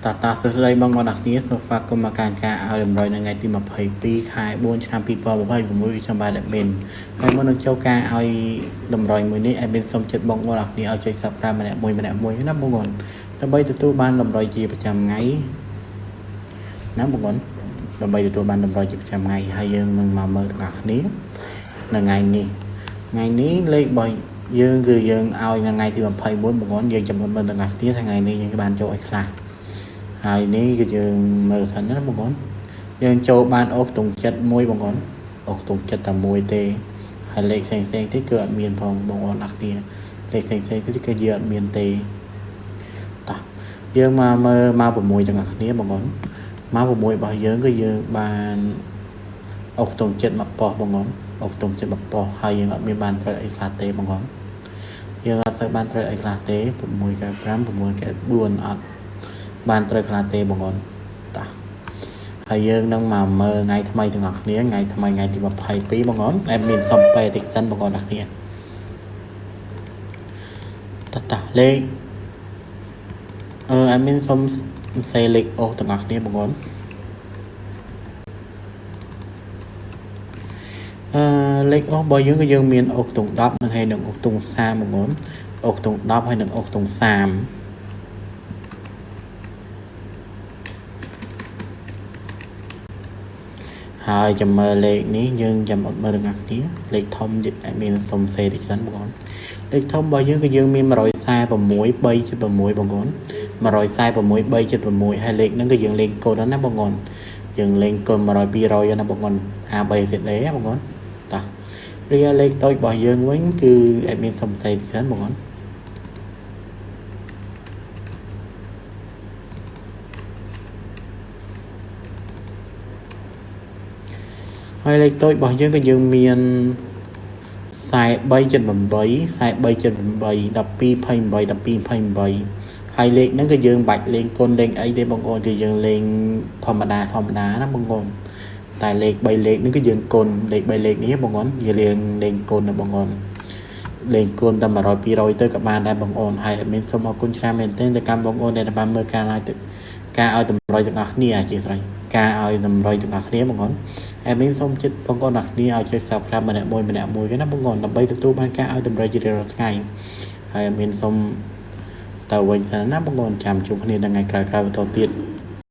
តតាសួស្តីបងប្អូនអរគ្នាសូមស្វាគមន៍មកកាន់ការឲ្យតម្រុយនៅថ្ងៃទី22ខែ4ឆ្នាំ2026ខ្ញុំបាទ admin ហើយមុននឹងចូលការឲ្យតម្រុយមួយនេះ admin សូមជិតបងប្អូនអរគ្នាឲ្យចុច Subscribe ម្នាក់មួយម្នាក់មួយណាបងប្អូនដើម្បីទទួលបានតម្រុយជាប្រចាំថ្ងៃណាបងប្អូនដើម្បីទទួលបានតម្រុយជាប្រចាំថ្ងៃហើយយើងនឹងមកមើលទាំងអស់គ្នានៅថ្ងៃនេះថ្ងៃនេះលេខរបស់យើងគឺយើងឲ្យនៅថ្ងៃទី21បងប្អូនយើងចាំមើលទាំងអស់គ្នាថ្ងៃនេះយើងបានចូលឲ្យខ្លះហើយនេះគឺយើងមើលសិនណាបងប្អូនយើងចូលបានអូសខ្ទង់ចិត្តមួយបងប្អូនអូសខ្ទង់ចិត្តតែមួយទេហើយលេខផ្សេងផ្សេងទៀតគឺអត់មានផងបងប្អូនអរគ្នាលេខផ្សេងផ្សេងទៀតគឺយើងអត់មានទេតោះយើងមកមើលមក6ទាំងអស់គ្នាបងប្អូនមក6របស់យើងគឺយើងបានអូសខ្ទង់ចិត្តមកប៉ុស្បងប្អូនអូសខ្ទង់ចិត្តមកប៉ុស្ហើយយើងអត់មានបានត្រូវអីខ្លះទេបងប្អូនយើងអត់សូវបានត្រូវអីខ្លះទេ695 694អត់បានត្រូវខ្លះទេបងប្អូនតោះហើយយើងនឹងមកមើលថ្ងៃថ្មីទាំងអស់គ្នាថ្ងៃថ្មីថ្ងៃទី22បងប្អូន admin សុំពេតិចសិនបងប្អូនទាំងគ្នាតោះតោះលេខadmin សុំសេលេខអូសទាំងអស់គ្នាបងប្អូនលេខអូសរបស់យើងគឺយើងមានអូសខ្ទង់10និងហើយនឹងអូសខ្ទង់30បងប្អូនអូសខ្ទង់10ហើយនឹងអូសខ្ទង់30ហើយចាំមើលលេខនេះយើងចាំអត់មើលទាំងអស់គ្នាលេខធំ admin សុំសេតិចសិនបងប្អូនលេខធំរបស់យើងគឺយើងមាន146 3.6បងប្អូន146 3.6ហើយលេខហ្នឹងគឺយើងលេងកូដណាបងប្អូនយើងលេងកូដ100 200ណាបងប្អូន A B C D បងប្អូនតោះរីឯលេខតូចរបស់យើងវិញគឺ admin សុំសេតិចសិនបងប្អូនហើយលេខតូចរបស់យើងគឺយើងមាន43.8 43.8 12.28 12.28ហើយលេខហ្នឹងគឺយើងបាច់លេងគុណលេងអីទេបងប្អូនគឺយើងលេងធម្មតាធម្មតាណាបងប្អូនតែលេខ3លេខហ្នឹងគឺយើងគុណលេខ3លេខនេះបងប្អូនយើងលេងគុណណាបងប្អូនលេងគុណតែ100 200ទៅក៏បានដែរបងប្អូនហើយ admin សូមអរគុណច្រើនមែនទែនទៅកាន់បងប្អូនដែលបានមើលការ live ការឲ្យតម្រុយទាំងអស់គ្នាអធិស្ឋានការឲ្យតម្រុយទាំងអស់គ្នាបងប្អូន admin សូមជិតបងប្អូនអ្នកគ្នាឲ្យចុច Subscribe ម្នាក់មួយម្នាក់មួយគេណាបងប្អូនដើម្បីទទួលបានការឲ្យតម្រុយជារៀងរាល់ថ្ងៃហើយ admin សូមទៅវិញសិនណាបងប្អូនចាំជួបគ្នានៅថ្ងៃក្រោយៗបន្តទៀត។